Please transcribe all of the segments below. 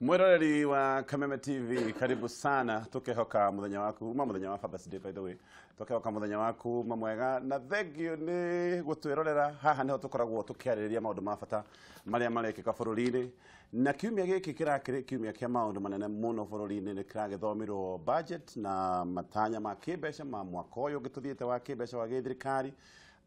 Mwiroreri wa Kameme TV, karibu sana. Tukihoka muthenya waku uma muthenya wa Father's Day, by the way, tukihoka muthenya waku uma mwega na thank you ni gutwirorera. Haha niho tukoragwo tukiarĩrĩria maũndũ ma bata marĩa marekĩka bũrũri-inĩ, na kiumia gĩkĩ kĩrakĩrĩ kiumia kĩa maũndũ manene mũno bũrũri-inĩ. Nĩ kĩragĩthomirwo budget na matanya ma kĩmbeca ma mwaka ũyũ ũngĩ tũthiĩte wa kĩmbeca wa gĩthirikari.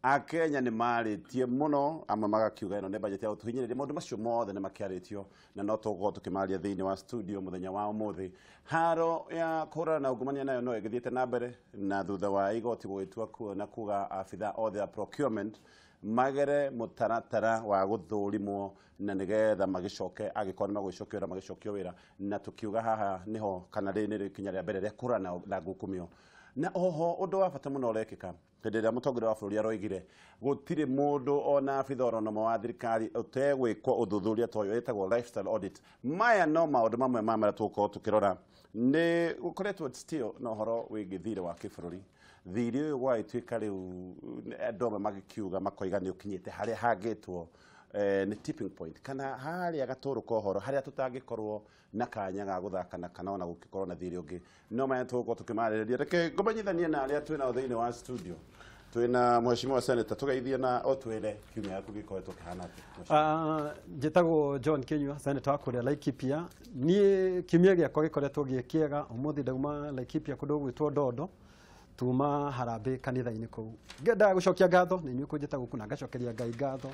Akenya nĩ marĩtie mũno, amwe magakiuga ĩno nĩ budget ya gũtũhinyĩrĩria. Maũndũ macio mothe nĩ makĩarĩtio na no tũgũkorwo tũkĩmaria thĩinĩ wa studio mũthenya wa ũmũthĩ. Haro ya kũhũrana na ungumania nayo no ĩgĩthiĩte na mbere, na thutha wa igoti gũgĩtua na kuga abithaa othe a procurement magere mũtaratara wa gũthũrimwo na nĩgetha magĩcoke, angĩkorwo nĩ magũgĩcokio wĩra, magĩcokio wĩra. Na tũkiuga haha nĩho kana rĩrĩ nĩ ikinya rĩa mbere rĩa kũhũrana na ngukumio. Na oho ũndũ wa bata mũno ũrekĩka hĩndĩ ĩrĩa mũtongoria wa bũrũri aroigire gũtirĩ mũndũ ona abitha oro ũmwe wa thirikari ũtegwĩkwo ũthuthuria ta ũyũ ĩtagwo lifestyle audit. Maya no maũndũ mamwe ma marĩa tũgũkorwo tũkĩrora. Nĩ gũkoretwo still na ũhoro wĩgiĩ thirĩ wa kĩbũrũri. Thirĩ ũyũ gwagĩtuĩka rĩu andũ amwe magĩkiuga makoiga nĩ ũkinyĩte harĩa hangĩtwo nĩ tipping point, kana harĩa gatũrũ ka ũhoro harĩa tũtangĩkorwo na kanya ga gũthakana kana ona gũgĩkorwo na thirĩ ũngĩ. No maya tũgũkorwo tũkĩmarĩrĩria. Reke ngũmenyithanie na arĩa twĩ nao thĩinĩ wa studio. Twĩna mheshimiwa senator, tũgeithie na ũtwĩre kiumia gĩaku gĩkoretwo kĩhana atĩa. Njĩtagwo John Kinyua, senator wa kũrĩa Laikipia. Niĩ kiumia gĩakwa gĩkoretwo gĩ kĩega. Ũmũthĩ ndauma Laikipia kũndũ gwĩtwo Ndondo, tuma harambĩ kanitha-inĩ kũu. Ngenda gũcokia ngatho nĩ inyuĩ kũnjĩta gũkũ, na ngacokeria Ngai ngatho,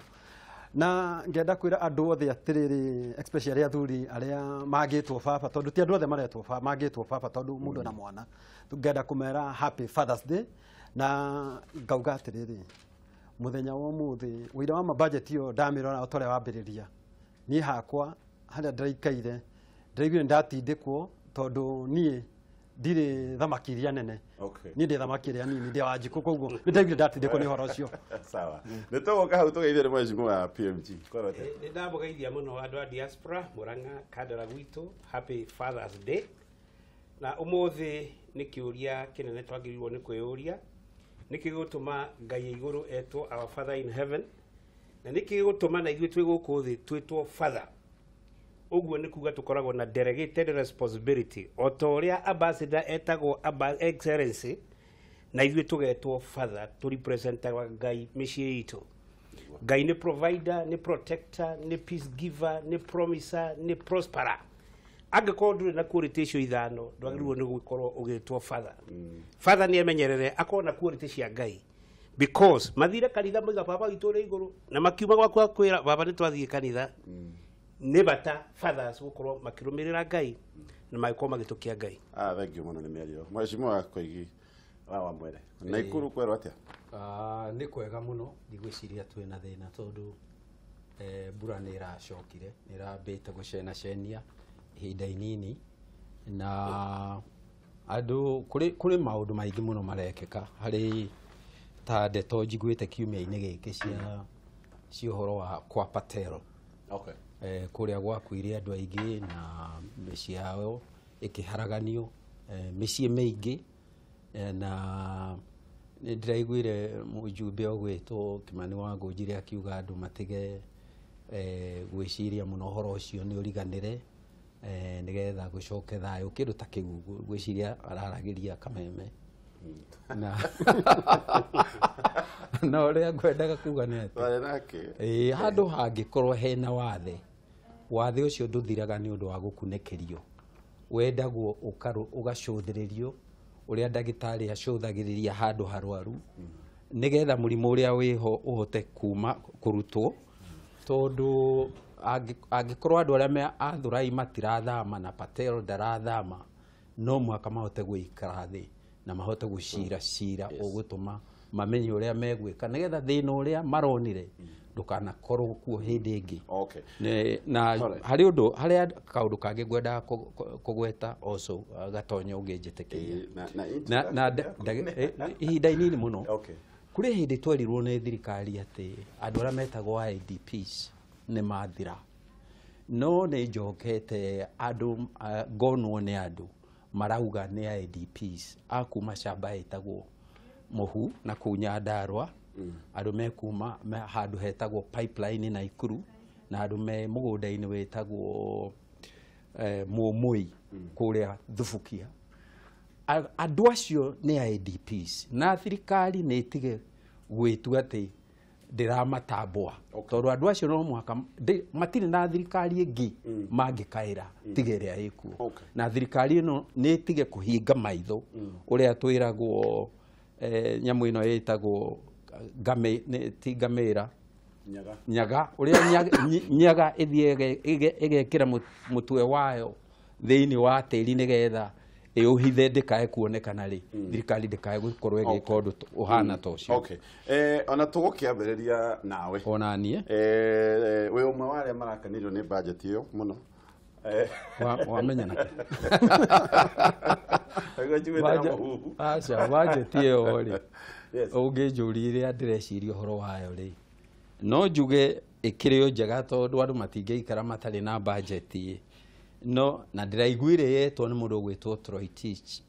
na ngenda kwĩra andũ othe atĩrĩrĩ, especially athuri arĩa mangĩtwo baba, tondũ ti andũ othe maretwo baba, mangĩtwo baba, tondũ mũndũ ena mwana. Ngenda kũmera happy Father's Day, na ngauga atĩrĩrĩ, mũthenya wa ũmũthĩ ũira wa ma budget ĩyo ndamĩrora o ta ũrĩa wambĩrĩria, niĩ hakwa harĩa ndĩraikaire ndĩraiguire ndatindĩkwo, tondũ niĩ ndirĩ thamaki iria nene. Niĩ ndĩ thamaki ĩrĩa nini, ndĩ wa njikũ, koguo nĩ ndaiguire ndatindĩkwo nĩ ũhoro ũcio. Sawa, nĩ tũgũka hau tũgeithie nĩ mheshimiwa PMG. Kwĩrwo atĩa? Nĩ ndamũgeithia mũno andũ a diaspora Murang'a, Kandara gwitũ. Happy Father's Day. Na ũmũthĩ nĩ kĩũria kĩnene twagĩrĩirwo nĩ kwĩyũria: nĩkĩ gĩgũtũma Ngai igũrũ etwo our Father in heaven, na nĩkĩ gĩgũtũma na ithuĩ twĩ gũkũ thĩ twĩtwo father? Ũguo nĩ kuga tũkoragwo na delegated responsibility, o ta ũrĩa ambassador etagwo excellency, na ithuĩ tũgetwo father, tũrepresentaga Ngai mĩciĩ itũ. Ngai nĩ provider, nĩ protector, nĩ peace giver, nĩ promiser, nĩ prosperer. Angĩkorwo ndũrĩ na quality icio ithano, ndwagĩrĩirwo nĩ gũkorwo ũgĩtwo father. Father nĩ emenyerere akorwo na quality cia Ngai, because mathire kanitha moiga "Baba witũ ũrĩ igũrũ", na makiuma gwaku akwĩra, "Baba, nĩ twathiĩ kanitha." Nĩ bata fathers gũkorwo makĩrũmĩrĩra Ngai na magĩkorwo magĩtũkia Ngai. Ah, thank you mũno nĩ mĩario. Mheshimiwa Koigi wa Wamwere, Naikuru kwerwo atĩa? Ah, nĩ kwega mũno. Ndigwĩciria twĩna thĩna, tondũ mbura nĩ ĩracokire, nĩ ĩrambĩte gũcenacenia ihinda inini, na andũ kũrĩ maũndũ maingĩ mũno marekĩka. Harĩ ta ndeto njiguĩte kiumia-inĩ gĩkĩ cia ũhoro wa kwa Patel, kũrĩa gwakuire andũ aingĩ na mĩciĩ yao ĩkĩharaganio, mĩciĩ mĩingĩ, na nĩ ndĩraiguire mũjumbe ũgwĩtwo Kimani wa Ngũnjiri akiuga andũ matige gwĩciria mũno ũhoro ũcio, nĩ ũriganĩre, nĩgetha gũcoke thayũ, kĩndũ ta kĩu. Ngwĩciria araragĩria Kameme. Na ũrĩa ngwendaga kuga nĩ atĩ Twarĩ nake. Ĩĩ, handũ hangĩkorwo hena wathe, wathe ũcio ndũthiraga nĩ ũndũ wa gũkunĩkĩrio. Wendagwo ũgacũthĩrĩrio ũrĩa ndagĩtarĩ acũthagĩrĩria handũ harwaru, nĩgetha mũrimũ ũrĩa wĩho ũhote kuma kũrutwo, tondũ angĩkorwo andũ arĩa me athurai matirathama na Patel ndarathama, no mũhaka mahote gũikara thĩ na mahote gũcira cira ũgũtũma mamenye ũrĩa megwĩka, nĩgetha thĩna ũrĩa maronire ndũkanakorwo kuo hĩndĩ ĩngĩ. Na harĩ ũndũ, harĩ kaũndũ kangĩ ngwendaga kũgweta also, Gatonya, ũngĩnjĩtĩkĩria. Na na ihinda inini mũno. Kũrĩ hĩndĩ twerirwo nĩ thirikari atĩ andũ arĩa metagwo IDPs nĩ mathira, no nĩ njokete andũ, ngonwo nĩ andũ marauga nĩ IDPs a kuma camba ĩtagwo Mũhu na kũu Nyandarũa, andũ me kuma handũ hetagwo Pipeline Naikuru, na andũ me mũgũnda-inĩ wĩtagwo Mũmũi kũrĩa Thubukia. Andũ acio nĩ IDPs na thirikari nĩ ĩtige gwĩtua atĩ ndĩramatambũa, tondũ andũ acio no mũhaka matirĩ na thirikari ĩngĩ mangĩkaĩra tiga ĩrĩa ĩkuo. Na thirikari ĩno nĩ ĩtige kũhinga maitho ũrĩa twĩragwo nyamũ ĩno ĩtagwo ti ngamĩra, nyaga, ũrĩa nyaga ĩthiĩ ĩgekĩra mũtwe wayo thĩinĩ wa tĩri nĩgetha ĩũhithe ndĩkae kuonekana rĩ, thirikari ndĩkae gũkorwo ĩgĩka ũndũ ũhana ta ũcio. Ona tũgũkĩambĩrĩria nawe. Ona niĩ. Wĩ ũmwe wa arĩa marakenirio nĩ budget ĩyo mũno. Wamenya nake. Aca, budget ĩyo rĩ, ũngĩnjũria rĩrĩa ndĩreciria ũhoro wayo rĩ, no njuge ĩkĩrĩ o njega tondũ andũ matingĩikara matarĩ na budget. No na ndĩraiguire yetwo nĩ mũndũ ũgwĩtwo Troitich,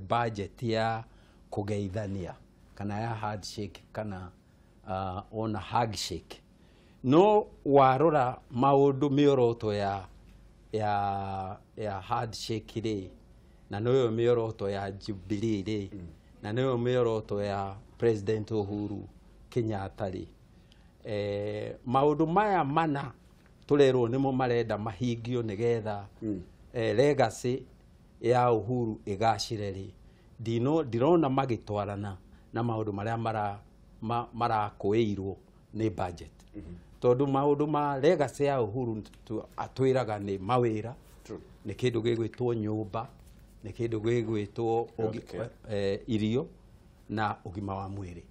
budget ya kũgeithania kana ya handshake kana ona handshake. No warora maũndũ mĩoroto ya handshake rĩ, na noyo mĩoroto ya Jubilee rĩ, na noyo mĩoroto ya President Uhuru Kenyatta rĩ, maũndũ maya mana tũrerwo nĩmo marenda mahingio nĩgetha legacy ya Uhuru ĩgacĩre rĩ, ndirona magĩtwarana na maũndũ marĩa marakũĩirwo nĩ budget. Tondũ maũndũ ma legacy ya Uhuru atwĩraga nĩ mawĩra, nĩ kĩndũ gĩgwĩtwo nyũmba, nĩ kĩndũ gĩgwĩtwo irio na ũgima wa mwĩrĩ.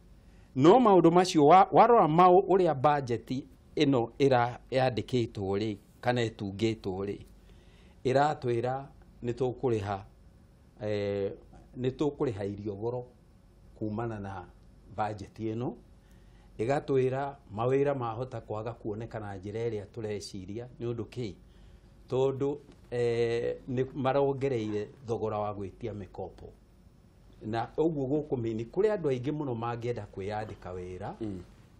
No maũndũ macio warora ũrĩa budget ĩno yandĩkĩtwo rĩ kana ĩtungĩtwo rĩ, ĩratwĩra nĩ tũkũrĩha irio goro kumana na budget ĩno, ĩgatwĩra mawĩra mahota kwaga kuoneka na njĩra ĩrĩa tũreciria nĩ ũndũ kĩ, tondũ nĩ marongereire thogora wa gwĩtia mĩkopo. Na ũguo gũkũmini kũrĩ andũ aingĩ mũno mangĩenda kwĩyandĩka wĩra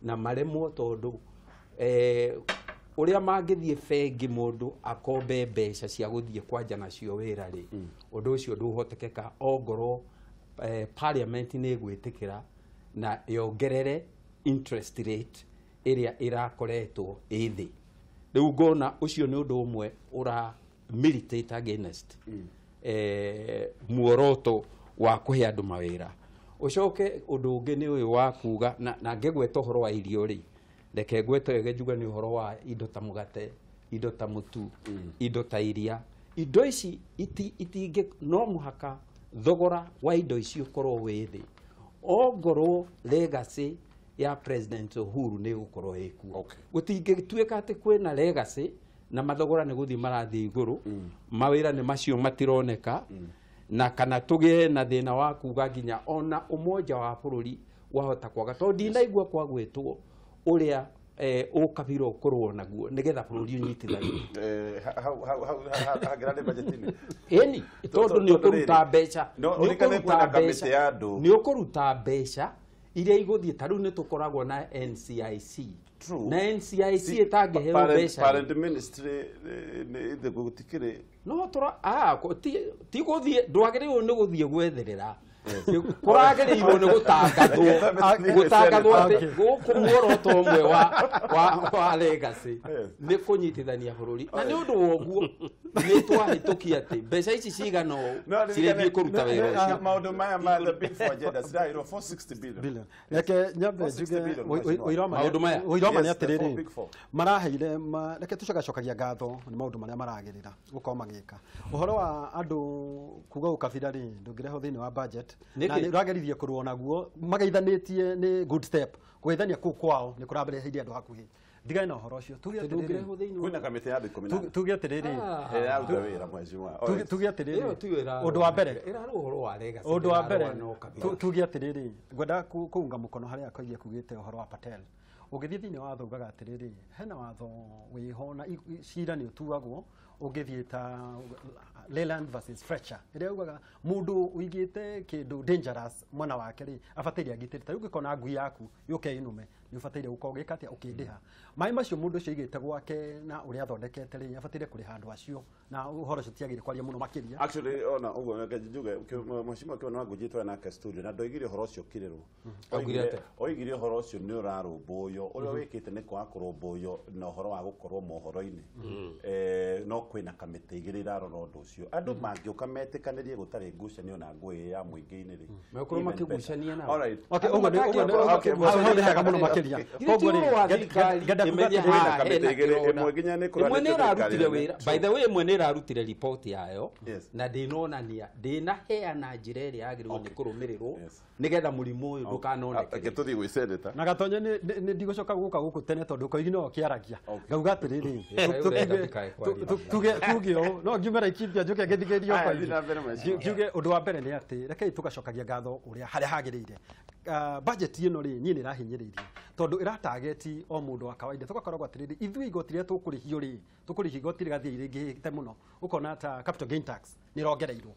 na maremwo tondũ ũrĩa mangĩthiĩ bengi mũndũ akombe mbeca cia gũthiĩ kwanja nacio wĩra rĩ, ũndũ ũcio ndũhotekeka ongorwo parliament nĩ ĩgwĩtĩkĩra na yongerere interest rate ĩrĩa ĩrakoretwo ĩ thĩ. Rĩu ngona ũcio nĩ ũndũ ũmwe ũra militate against muoroto wa kũhe andũ mawĩra. Ũcoke ũndũ ũngĩ nĩ ũyũ wa kuga na ngĩgweta ũhoro wa irio rĩ, reke ngwete wega njuge nĩ ũhoro wa indo ta mũgate, indo ta mũtu, indo ta iria. Indo ici itingĩ, no mũhaka thogora wa indo ici ũkorwo wĩ thĩ ongorwo legacy ya President Uhuru nĩ ĩgũkorwo ĩkuo. Gũtingĩtuĩka atĩ kwĩna legacy na mathogora nĩ gũthiĩ marathiĩ igũrũ, mawĩra nĩ macio matironeka, na kana tũgĩe na thĩna wa kuga nginya ona ũmoja wa bũrũri wahota kwaga, tondũ ndinaigua kwagwĩtwo ũrĩa ũkabira ũkorwo naguo nĩgetha bũrũri ũnyitithanio. Hangĩra nĩ budget-inĩ. Ĩni, tondũ nĩ ũkũruta mbeca, nĩ ũkũruta mbeca iria igũthiĩ ta rĩu nĩ tũkoragwo na NCIC. Na NCIC ĩtangĩheo mbeca. Parent ministry nĩ gũtikĩrĩ. No tũra ti gũthiĩ, ndwagĩrĩirwo nĩ gũthiĩ gwetherera. Kũragĩrĩirwo nĩ gũtangathwo, gũtangathwo atĩ gũkũ muoroto ũmwe wa legacy nĩ kũnyitithania bũrũri. Na nĩ ũndũ wa ũguo nĩ twahĩtũkia atĩ mbeca ici cigana ũũ cirethiĩ kũruta wĩra ũcio. Maũndũ maya ma the big four agenda ciraheirwo 460 billion. Reke nyambe njuge maũndũ maya ũira ma nĩ atĩrĩrĩ, maraheire, reke tũcokacokagia ngatho nĩ maũndũ marĩa maragĩrĩra gũkorwo magĩka. Ũhoro wa andũ kuga ũkabira rĩ, ndũngĩrehwo thĩinĩ wa budget na nĩ ũrageririe kũrũa naguo mageithanĩtie nĩ good step kũgeithania kũu kwao nĩ kũrambĩrĩria andũ hakuhĩ. Ndigane na ũhoro ũcio. Tuge atĩrĩrĩ, kwĩna kamĩtĩ ya andũ 18. Tuge atĩrĩrĩ, ĩraruta wĩra mheshimiwa. Tuge atĩrĩrĩ, ũndũ wa mbere, ũndũ wa mbere, tuge atĩrĩrĩ, ngwenda kũunga mũkono harĩa akoirie kugĩte ũhoro wa Patel. Ũngĩthiĩ thĩinĩ wa watho ugaga atĩrĩrĩ, hena watho wĩho na cira nĩ ũtuagwo Ũngĩthiĩ ta Leland versus Fletcher, ĩrĩa ugaga mũndũ ũigĩte kĩndũ dangerous mwena wake rĩ, abataire agitĩre. Ta rĩu ũngĩkona ngui yaku yũke ĩnũme, nĩ ũbataire gũkorwo ũgĩka atĩa? Ũkĩndĩha. Maĩ macio mũndũ ũcio aigĩte gwake na ũrĩa athondekete rĩ, abataire kũrĩha andũ acio, na ũhoro ũcio tiagĩrĩire kwaria mũno makĩria. Actually, ona ũguo reke njuge mheshimiwa Kĩona wa Ngũnjĩ twarĩ nake studio na ndoigire ũhoro ũcio ũkirĩrwo. Augire atĩa? Oigire ũhoro ũcio nĩ ũrarũmbũywo, ũrĩa wĩkĩte nĩ kwaga kũrũmbũywo na ũhoro wa gũkorwo mohoro-inĩ. No kwĩna kamĩtĩ igĩrĩ irarora ũndũ ũcio. Andũ mangĩũka metĩkanĩrie gũtarĩ ngucanio na ngũĩ ya mũingĩ-inĩ rĩ, Megũkorwo even makĩgucania better. nao. All right. Okay, ũguo nĩ Okay, hau hau nĩ hega mũno makĩria. Koguo Koguo rĩ, rĩ, ngenda kuga ĩmenye atĩrĩrĩ, haha Kamĩtĩ hena igĩrĩ, kĩronda. ĩmwe nginya nĩ Ĩmwe nĩ kũranĩtio ĩrarutire thirikari wĩra. By the way, ĩmwe nĩ ĩrarutire report yayo Yes. na ndĩnonania, ndĩnaheana njĩra ĩrĩa yagĩrĩirwo nĩ kũrũmĩrĩrwo nĩgetha mũrimũ ũyũ ndũkanoneke. Reke tũthiĩ gwĩ senator. Na Gatonye, nĩ ndigũcoka gũka gũkũ tene tondũ koigi no kĩaragia. Ngauga atĩrĩrĩ, Eh, ũrenda ndikae kwaria. tuge ũũ, no ngiume Laikipia njuke ngĩthikĩrĩrio Aya, koigi. thiĩ na mbere, mheshimiwa. Ngiuge ũndũ wa mbere nĩ atĩ rekei tũgacokagia ngatho ũrĩa harĩa hagĩrĩire. Budget ĩno rĩ, niĩ nĩ ĩrahinyĩrĩirie tondũ ĩratageti o mũndũ wa kawaida. Tũgakoragwo atĩrĩrĩ, ithuĩ igoti rĩrĩa tũkũrĩhio rĩ, tũkũrĩhio igoti rĩgathiĩ rĩingĩhĩte mũno. Ũkona ta capital gain tax nĩ ĩrongereirwo,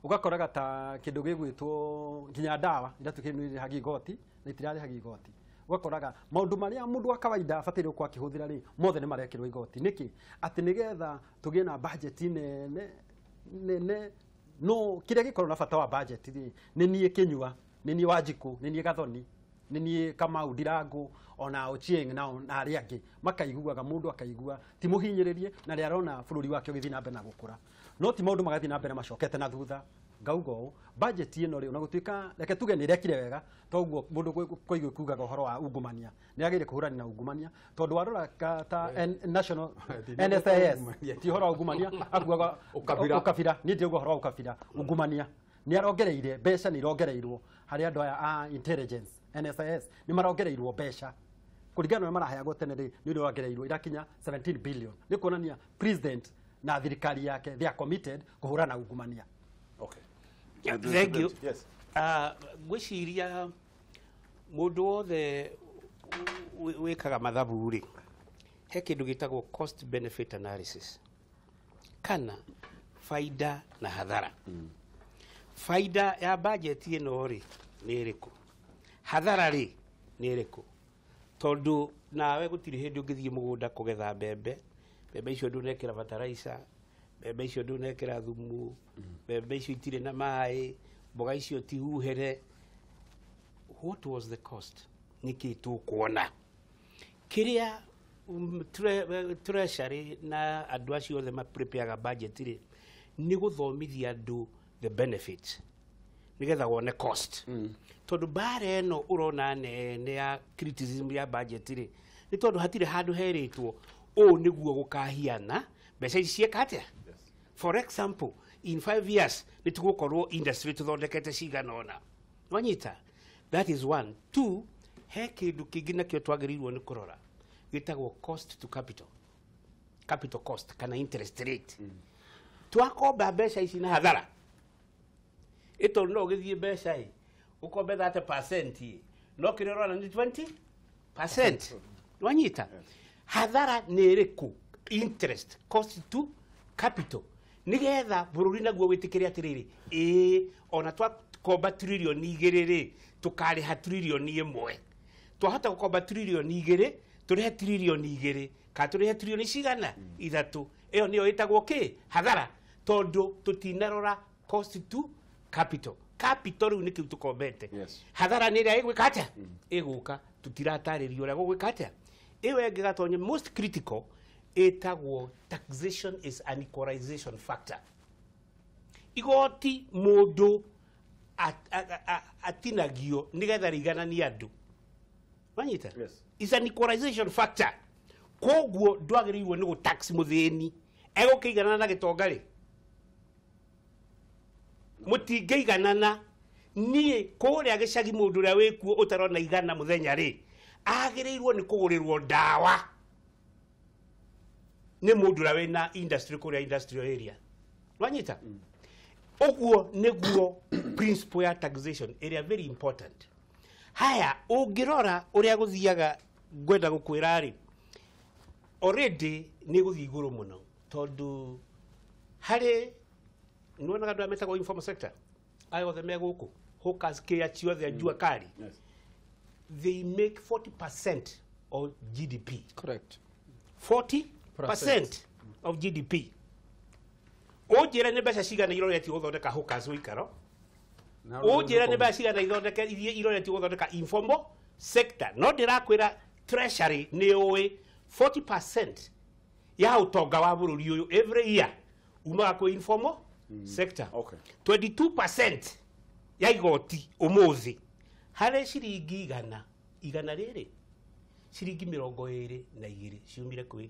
ũgakoraga ta kĩndũ gĩgwĩtwo nginya ndawa iria tuĩkĩte nĩ irĩhagia igoti na itirarĩhagia igoti. Ũgakoraga maũndũ marĩa mũndũ wa kawaida abataire gũkorwo akĩhũthĩra rĩ, mothe nĩ marekĩrwo igoti. Nĩkĩ? Atĩ nĩgetha tũgĩe na budget nene nene. No kĩrĩa gĩkorwo na bata wa budget rĩ, nĩ niĩ Kĩnyua, nĩ niĩ Wanjikũ, nĩ niĩ Gathoni, nĩ niĩ Kamau Ndirangu, ona Ochieng na arĩa angĩ makaiguaga, mũndũ akaigua ti mũhinyĩrĩrie na rĩ arona bũrũri wake ũgĩthiĩ na mbere na gũkũra, no ti maũndũ magathiĩ na mbere macokete na thutha. Ngauga ũũ, budget ĩno rĩ, ona gũtuĩka reke tuge nĩ ĩrekire wega, toguo mũndũ koigua kugaga ũhoro wa ungumania, nĩ agĩrĩire kũhũrana na ungumania, tondũ warora ta national NSIS, ti ũhoro wa ungumania akuaga. Ũkabira. Ũkabira, niĩ ndirauga ũhoro wa ũkabira. Ungumania nĩ arongereire mbeca, nĩ irongereirwo harĩ andũ aya a intelligence, NSIS, nĩ marongereirwo mbeca kũringana na ũrĩa maraheagwo tene rĩ, nĩ ũrĩa ũrongereirwo irakinya 17 billion. Nĩ kuonania president na thirikari yake, they are committed kũhũrana na ungumania. Okay. Thank you. Yes. Ngwĩciria mũndũ wothe wĩkaga mathabu rĩ, he kĩndũ gĩtagwo cost benefit analysis kana faida na hathara. Faida ya budget ĩno rĩ, nĩ ĩrĩkũ? Hathara rĩ, nĩ ĩrĩkũ? Tondũ nawe gũtirĩ hĩndĩ ũngĩthiĩ mũgũnda kũgetha mbembe, mbembe icio ndũnekĩra bataraica, mbembe icio ndũnekĩra thumu, mbembe icio itirĩ na maĩ, mboga icio ti huhere. What was the cost? Nĩkĩ tũkuona kĩrĩa treasury na andũ acio othe maprepareaga budget rĩ, nĩ gũthomithia andũ the benefits nigetha wone cost, tondũ mbara ĩno ũrona nene ya criticism ya budget rĩ, nĩ tondũ hatirĩ handũ herĩtwo ũũ nĩguo gũkahiana, mbeca ici cieka atĩa. For example, in 5 years nĩ tũgũkorwo industry tũthondekete cigana ũna. Wanyita? That is one. Two, he kĩndũ kĩngĩ nakĩo twagĩrĩirwo nĩ kũrora gĩtagwo cost to capital, capital cost kana interest rate. Twakomba mbeca ici na hathara ĩtondũ no ũgĩthiĩ mbeca ĩ ũkombe 30% ĩ, no kĩrĩa ũrona nĩ 20%. Wanyita? Hathara nĩ ĩrĩkũ? Interest cost to capital, nĩgetha bũrũri naguo wĩtĩkĩre atĩrĩrĩ, ĩĩ, ona twakomba 2 trillion rĩ, tũkarĩha 1 trillion. Twahota gũkomba 2 trillion, tũrĩhe 2 trillion kana tũrĩhe trillion cigana ithatũ. Ĩyo nĩyo ĩtagwo kĩ? Hathara, tondũ tũtinarora cost to capital. Capital rĩu nĩ kĩu tũkombete. Hathara nĩ ĩrĩa ĩgwĩka atĩa? Ĩgũka tũtiratarĩrio ũrĩa gũgwĩka atĩa. Ĩyo ĩngĩ, Gatonye, most critical, ĩtagwo taxation is an equalization factor. Igoti mũndũ atinagio nĩgetha rĩigananie andũ. Wanyita? Yes. Is an equalization factor. Koguo ndwagĩrĩirwo nĩ gũtax mũthĩni egũkĩiganana na gĩtonga rĩ, mũtingĩiganana. Niĩ kũrĩa gĩcagi, mũndũ ũrĩa wĩkuo ũtarona 100 mũthenya rĩ, agĩrĩirwo nĩ kũgũrĩrwo ndawa nĩ mũndũ ũrĩa wĩna industry kũrĩa industrial area. Wanyita? Ũguo nĩguo principle ya taxation ĩrĩa very important. Haya, ũngĩrora ũrĩa gũthiaga, ngwenda gũkwĩra rĩ, already nĩ gũthiĩ igũrũ mũno. Tondu harĩ nĩwonaga andũ arĩa metagwo informal sector aya othe me gũkũ hawkers kĩa ciothe jua kali. Yes. They make 40% of GDP. Correct. 40% of GDP. Ũnjĩre nĩ mbeca cigana iroretio gũthondeka hawkers ũikaro, ũnjĩre nĩ mbeca cigana ithondeke iria iroretio gũthondeka informal sector. No ndĩrakwĩra treasury nĩ ũĩ 40% ya ũtonga wa bũrũri ũyũ every year umaga kwĩ informal sector. Okay. 22% ya igoti ũmũthĩ harĩ ciringi igana igana rĩrĩ ciringi 22 ciumire kwĩ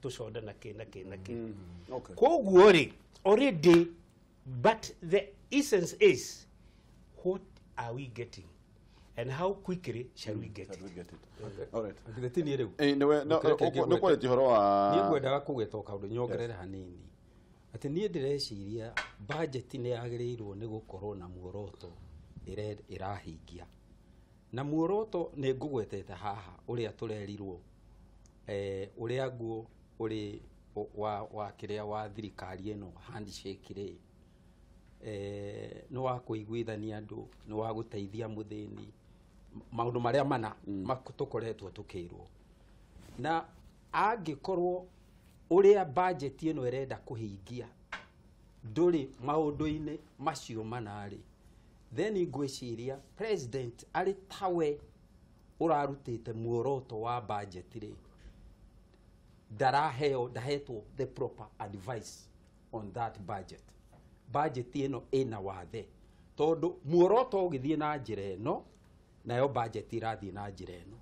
tũconda na kĩ na kĩ na kĩ. Okay. Koguo rĩ, already, but the essence is, what are we getting and how quickly shall we get Shall we it? get it? All right. Githĩ ti niĩ rĩu? Eh, nĩwe no Reke nĩ ngĩgwete. kwarĩtie ũhoro wa Niĩ ngwendaga kũgweta o kaũndũ nyongerere hanini atĩ niĩ ndĩreciria budget nĩ yagĩrĩirwo nĩ gũkorwo na muoroto ĩrahingia, na muoroto nĩ ngũgwetete haha ũrĩa tũrerirwo ũrĩa nguo ũrĩ wa kĩrĩa wa thirikari ĩno handshake rĩ, nĩ wa kũiguithania andũ, nĩ wa gũteithia mũthĩni, maũndũ marĩa mana tũkoretwo tũkĩrwo. Na angĩkorwo ũrĩa budget ĩno ĩrenda kũhingia ndũrĩ maũndũ-inĩ macio mana-rĩ, then ngwĩciria president arĩ tawe ũrarutĩte muoroto wa budget rĩ, ndaraheo, ndahetwo the proper advice on that budget. Budget ĩno ĩna wathe tondũ muoroto ũgĩthiĩ na njĩra ĩno, nayo budget ĩrathiĩ na njĩra ĩno.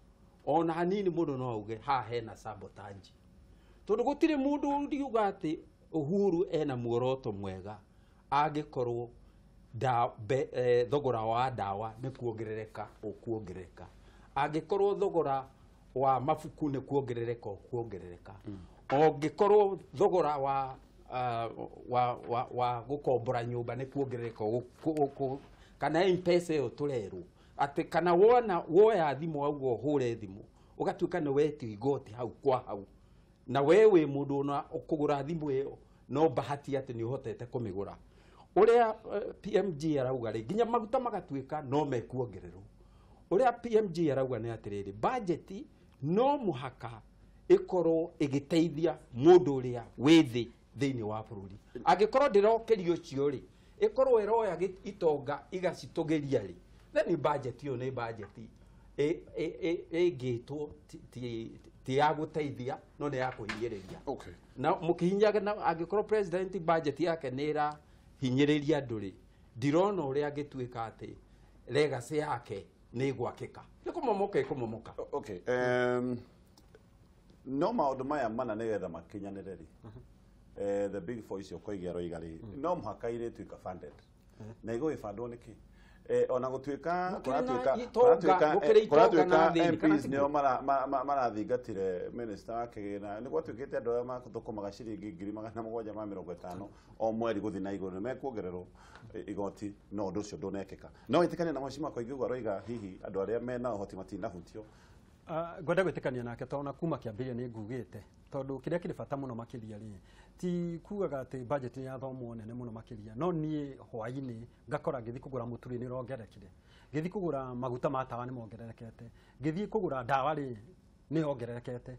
Ona hanini mũndũ no auge haha hena sabotage, tondũ gũtirĩ mũndũ ũngiuga atĩ Uhuru ena muoroto mwega angĩkorwo thogora wa ndawa nĩ kuongerereka ũkuongerereka, angĩkorwo thogora wa mabuku nĩ kuongerereka ũkuongerereka, ũngĩkorwo thogora wa gũkombora nyũmba nĩ kuongerereka kana M-Pesa ĩyo tũrerwo atĩ kana wona woya thimũ auga ũhũre thimũ ũgatuĩka nĩ wetio igoti hau kwa hau, na we wĩ mũndũ ona kũgũra thimũ ĩyo no bahati atĩ nĩ ũhotete kũmĩgũra. Ũrĩa PMG arauga rĩ, nginya maguta magatuĩka no mekuongererwo. Ũrĩa PMG arauga nĩ atĩrĩrĩ, budget no mũhaka ĩkorwo ĩgĩteithia mũndũ ũrĩa wĩ thĩ thĩinĩ wa bũrũri. Angĩkorwo ndĩrokĩria ũcio rĩ, ĩkorwo ĩroya itonga igacitũgĩria rĩ, then budget ĩyo nĩ budget ĩngĩtwo ti ya gũteithia no nĩ ya kũhinyĩrĩria. Okay. Na mũkĩhinyaga, na angĩkorwo president budget yake nĩ ĩrahinyĩrĩria andũ rĩ, ndirona ũrĩa angĩtuĩka atĩ legacy yake nĩ ĩgwakĩka, nĩ kũmomoka ĩkũmomoka. Okay. No maũndũ maya mana nĩgetha makinyanĩre rĩ, the big four icio koigia aroiga rĩ, no mũhaka irĩtuĩka funded na igũgĩbandwo nĩkĩ? Ona gũtuĩka Gũkĩrĩ na kũratuĩka itonga, kũratuĩka gũkĩrĩ itonga kũratuĩka na athĩni, kana MPs tiguo? nĩo marathingatire minister wa kĩgĩna, nĩ gwatuĩkĩte andũ arĩa mathũkũmaga ciringi 750,000 o mweri gũthiĩ na igũrũ nĩ mekuongererwo igoti, no ũndũ ũcio ndũnekĩka. No wĩtĩkanie na mheshimiwa Koigi ũguo aroiga hihi andũ arĩa mena ũhoti matinahutio? Ngwenda gwĩtĩkania nake tondũ na kuma kĩambĩrĩria nĩ ngugĩte, tondũ kĩrĩa kĩrĩ bata mũno makĩria rĩ, ti kugaga atĩ budget nĩ yathomwo nene mũno makĩria, no niĩ hwainĩ ngakora ngĩthiĩ kũgũra mũtu rĩ nĩ ũrongererekire, ngĩthiĩ kũgũra maguta ma tawa nĩ mongererekete, ngĩthiĩ kũgũra ndawa rĩ nĩ yongererekete.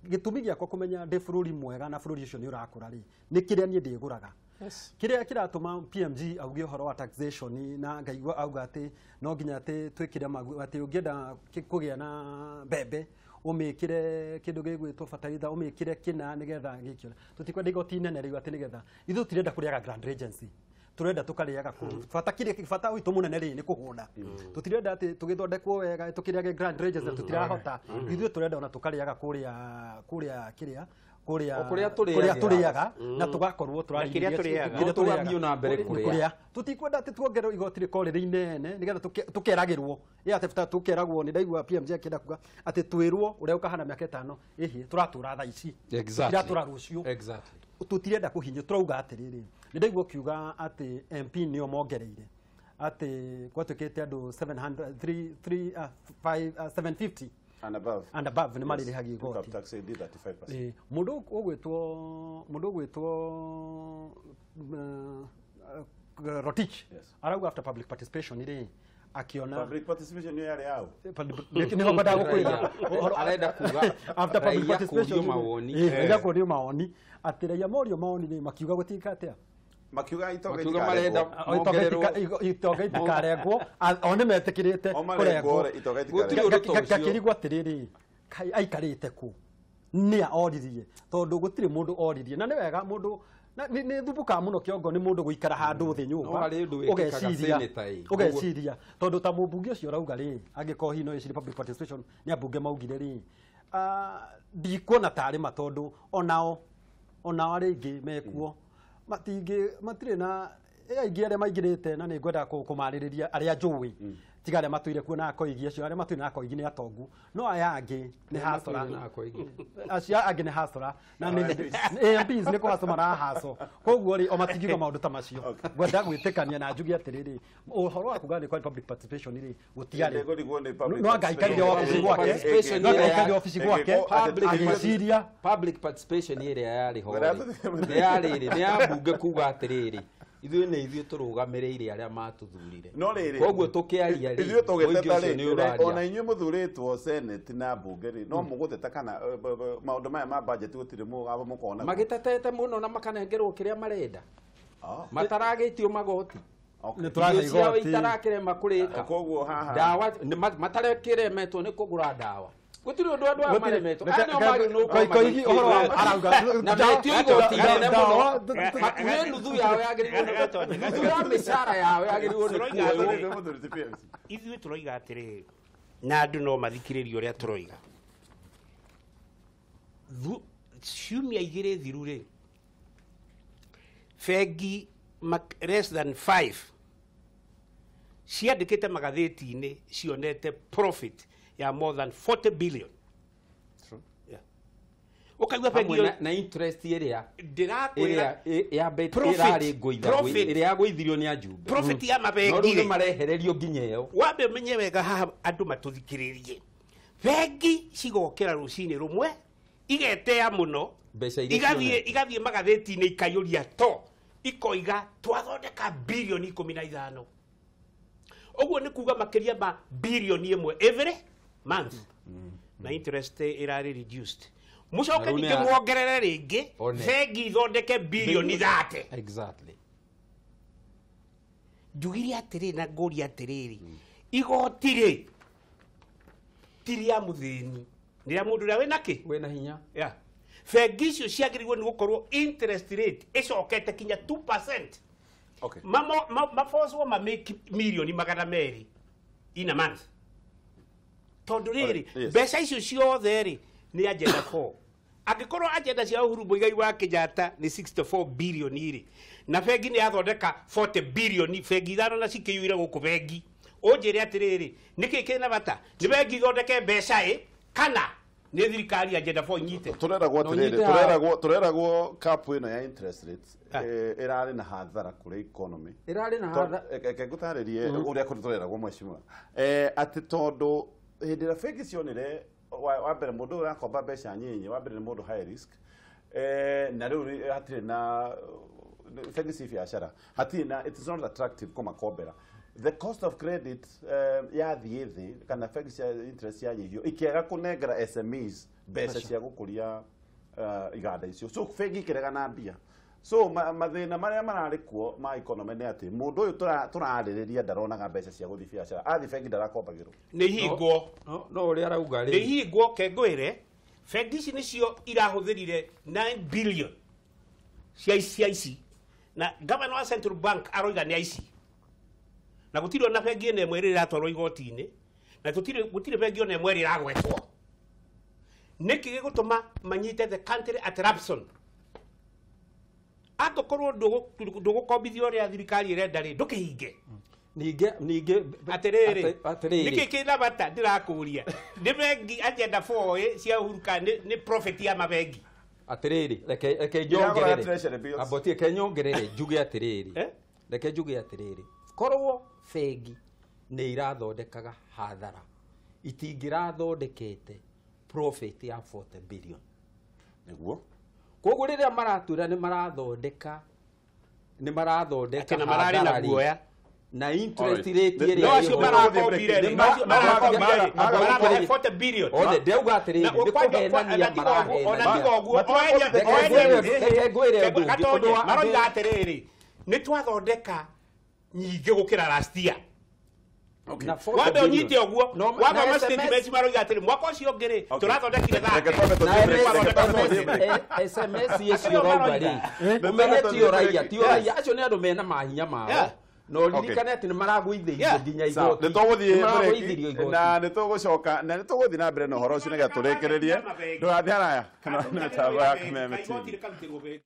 Gĩtũmi gĩakwa kũmenya ndĩ bũrũri mwega na bũrũri ũcio nĩ ũrakũra rĩ, nĩ kĩrĩa niĩ ndĩgũraga. Kĩrĩa kĩratũma PMG auge ũhoro wa taxation na ngaigua auga atĩ no nginya atĩ twĩkĩre atĩ ũngĩenda kũgĩa na mbembe ũmĩkĩre kĩndũ gĩgwĩtwo bataraitha, ũmĩkĩre kĩna nĩgetha gĩkĩore. Tũtikwenda igoti inene rĩu atĩ nĩgetha ithuĩ tũtirenda kũrĩaga Grand Regency, turenda tukarĩaga kũu. Bata kĩrĩa bata witũ mũnene rĩ nĩ kũhũna. Tũtirenda atĩ tũgĩthondekwo wega tũkĩrĩage Grand Regency na tũtirahota. Ithuĩ tũrenda ona tũkarĩaga kũrĩa kũrĩa kĩrĩa kũrĩa O kũrĩa tũrĩagĩra. kũrĩa tũrĩaga na tũgakorwo Na kĩrĩa tũrĩaga. kĩrĩa No tũgathiĩ na mbere Kũrĩa. kũrĩa. Tũtikwenda atĩ tuongererwo igoti rĩkorwo rĩrĩ inene nĩgetha tũkeragĩrwo ĩ atĩ bata tũkeragwo. Nĩ ndaigua PMG akĩenda kuga atĩ twĩrwo ũrĩa ũkahana mĩaka 5 ĩhĩ tũratũra thaa ici. Tũtiratũra rũciũ. Tũtirenda kũhinyio, tũrauga atĩrĩrĩ, nĩ ndaigua ũkiuga atĩ MP nĩo mongereire atĩ gwatuĩkĩte andũ 700 3 3 5 750. And above. And above nĩ marĩrĩhagia Income igoti. tax ĩthi 35%. Mũndũ ũgwĩtwo Rotich arauga after public participation rĩ, akiona Public participation nĩyo yarĩ yao. Nĩho ngwendaga gũkwĩra. Arenda kuga After public raia participation kũrio mawoni. Raia kũrio mawoni, atĩ raia morio mawoni rĩ, makiuga gũtika atĩa? Makiuga itonga Makiuga itikarengwo. marenda mongererwo. Itonga itikarengwo, o nĩ metĩkĩrĩte O marengwo kũrengwo. rĩ, itonga Gũtirĩ itikarengwo. ũndũ ta ũcio. Ngakĩrigwo atĩrĩrĩ, kai aikarĩte kũ, nĩa oririe? Tondũ gũtirĩ mũndũ oririe, na nĩ wega mũndũ nĩ thumbũkaga mũno kĩongo nĩ mũndũ gũikara handũ thĩ nyũmba No harĩ ũndũ wĩkĩkaga senator ĩ. ũgeciria, tondũ ta mũmbunge ũcio ũrauga rĩ, angĩkorwo hihi no ĩcirie public participation nĩ ambunge maugire rĩ, ndikuona tarĩ ma, tondũ onao arĩa aingĩ mekuo matingĩ matirĩ na aingĩ arĩa maingĩrĩte, na nĩ ngwenda kũmarĩrĩria arĩa njũĩ, tiga arĩa matũire kuo na akoigi, acio arĩa matũire na akoigi nĩ atongu, no aya angĩ nĩ hasora. Matũire na akoigi. Acio angĩ nĩ hasora na nĩ MPs nĩ kũhaco marahaco, koguo rĩ, o matingiuga maũndũ ta macio. Ngwenda gwĩtĩkania na njuge atĩrĩrĩ, ũhoro wa kuga nĩ kwa public participation rĩ, gũtiarĩ. Ndĩkũrigwo nĩ public No anga aikarire wabici gwake, Participation no anga ĩrĩa aikarire wabici gwake agĩciria. Public participation ĩrĩa yarĩ ho Wera rĩ, nĩ ya rĩrĩ, nĩ ya mbunge kuga atĩrĩrĩ, ithuĩ nĩ ithuĩ tũrũgamĩrĩire arĩa matuthurire, No rĩrĩ, koguo tũkĩaria rĩ, ithuĩ mũingĩ tũgĩteta ũcio nĩ rĩ, ũraria. ona inyuĩ mũthurĩtwo senate na mbunge rĩ, no mũgũteta kana maũndũ maya ma budget gũtirĩ mũgabo mũkona? Magĩtetete mũno na makanengerwo kĩrĩa marenda, mataragĩtio magoti. Okay. Nĩ tũrahe Irio ciao igoti. itarakĩrema kũrĩka. Koguo haha Ndawa matarekĩremetwo nĩ kũgũra ndawa, gũtirĩ ũndũ andũ aya maremetwo. Aya nĩo magĩrĩirwo nĩ gũkorwo Koigi ũhoro wa arauga na metio igoti inene mũno, ndawa- hakuhĩ nuthu yao yagĩrĩirwo nuthu ya mĩcara yao yagĩrĩirwo nĩ kuoywo. Mũthuri ti PMC. Ithuĩ tũroiga atĩrĩrĩ, na andũ no mathikĩrĩrie ũrĩa tũroiga. Ciumia 2 thiru rĩ, bengi less than 5 ciandĩkĩte magathĩti-inĩ cionete profit ya more than 40 billion. Yeah. Ũkaigua bengi Hamwe ĩyo na interest ĩrĩa ndĩrakwĩra ĩrĩa yambĩte Profit. ĩrarĩ ngũithagwo Profit. ĩrĩa yagũithirio nĩ ajumbe, Profit ya no rĩu mabengi nĩ rĩ, marehererio nginya ĩyo. Wambe ũmenye wega haha, andũ matũthikĩrĩrie, bengi cigokĩra rũcinĩ rũmwe igetea mũno, Mbeca iria igathiĩ cionete. Igathiĩ magathĩti-inĩ ikaiyũria to ikoiga twathondeka bilioni 15, ũguo nĩ kuga makĩria ma bilioni 1 every month, na interest ĩrarĩ reduced. Mũcoke Na rĩu nĩ ningĩ muongerere rĩngĩ, One. bengi ithondeke bilioni 30. Exactly. Njugire atĩrĩ na ngũria atĩrĩrĩ, igoti rĩ ti rĩa mũthĩni, nĩ rĩa mũndũ ũrĩa wĩna kĩ wĩna hinya. Yeah. Bengi icio ciagĩrĩirwo nĩ gũkorwo interest rate ĩcokete kinya 2%. Okay. Mabocwo mamake mirioni 200 in a month, tondũ rĩrĩ, Alright, yes. mbeca icio ciothe rĩ, nĩ agenda 4. Angĩkorwo agenda cia Uhuru Muigai wa Kenyatta nĩ 64 billion rĩ, na bengi nĩ yathondeka 40 billion, bengi 5 na cikĩiyũire gũkũ bengi, ũnjĩre atĩrĩrĩ, nĩkĩ kĩna bata nĩ bengi ithondeke mbeca ĩ, kana nĩ thirikari agenda 4 inyite? Tureragwo No atiriri, nyite haha. tureragwo cap ĩno ya interest rates ĩrarĩ na hathara kũrĩ economy. Ĩrarĩ na hathara. Reke ngũtarĩrie ũrĩa kũrĩ tũreragwo, mheshimiwa, atĩ tondũ hĩndĩ ĩrĩa bengi cionire wa mbere mũndũ ũyũ ũrakomba mbeca nyinyi, wa mbere nĩ mũndũ high risk, na rĩu hatirĩ na bengi ci biacara, hatirĩ na, it is not attractive kũmakombera. The cost of credit yathiĩ thĩ, kana bengi cia interest yanyihio, ikĩaga kũnengera SMEs mbeca cia gũkũria iganda icio, so bengi ikĩrega na mbia. So mathĩna marĩa mararĩ kuo ma economy nĩ atĩ mũndũ ũyũ tũrarĩrĩria ndaronaga mbeca cia gũthiĩ biacara, athiĩ bengi ndarakombagĩrwo. Nĩ ihingwo. No ũrĩa arauga Nĩ rĩ, ihingwo. Kengwĩre, bengi ici nĩcio irahũthĩrire 9 billion cia ici, na gavana wa Central Bank aroiga nĩ aici, na gũtirĩ ona bengi ĩna ĩmwe ĩrĩa ĩratwarwo igoti-inĩ, na gũtirĩ bengi ona ĩmwe ĩrĩa ĩragwetwo. Nĩkĩ gĩgũtũma manyite the country at ransom? Angĩkorwo ndũgũkombithio ũrĩa thirikari ĩrenda rĩ, ndũkĩhinge. Ningĩ Atĩrĩrĩ, atĩrĩrĩ, nĩkĩ kĩna bata ndĩrakũria nĩ bengi agenda 4 ĩ cia Uhuru kana nĩ profit ya mabengi? Atĩrĩrĩ, reke Iragũra nyongerere. treasury bills. Amboti, reke nyongerere njuge atĩrĩrĩ, Eh? reke njuge atĩrĩrĩ, korwo bengi nĩ irathondekaga hathara Itingĩrathondekete profit ya 40 billion. Nĩguo. Koguo rĩrĩa maratwĩra nĩ marathondeka Atĩ na mararĩ na hathara rĩ, guoya. na interest Alright. rate ĩrĩa No acio ĩho- marakombire rĩ, acio marakombire rĩ, marahe 40 billion. Othe ndauga atĩrĩrĩ, Na nĩ kũhenania ona marahenania. tiga ũguo, Reke ngwĩre ũndũ ũngĩ, Gatonye, ũndũ wa- maroiga atĩrĩrĩ, nĩ twathondeka nyingĩ gũkĩra last year. Okay. Na 40 Wambe billion. ũnyite ũguo, No, wamba na ma SMS statements maroiga atĩrĩ, mwaka ũcio ũngĩ rĩ, Okay. tũrathondekire Reke 30. twambe Na tũthiĩ break, reke twambe tũthiĩ break. SMS icio ũrauga rĩ, ũmenye ti ũraiya, ti ũraiya, acio nĩ andũ mena mahinya mao. Yeah. Na ũririkane atĩ nĩ maragũithĩirio Yeah. nginya Sawa, igoti. nĩ tũgũthiĩ Nĩ maragũithirio break igoti. na nĩ tũgũcoka na nĩ tũgũthiĩ na mbere na ũhoro ũcio nĩgetha tũrĩkĩrĩrie. Ndũgathiĩ haraya. Kana nĩ mĩtambo ya Kameme Igoti TV. rĩkarutĩrwo bengi.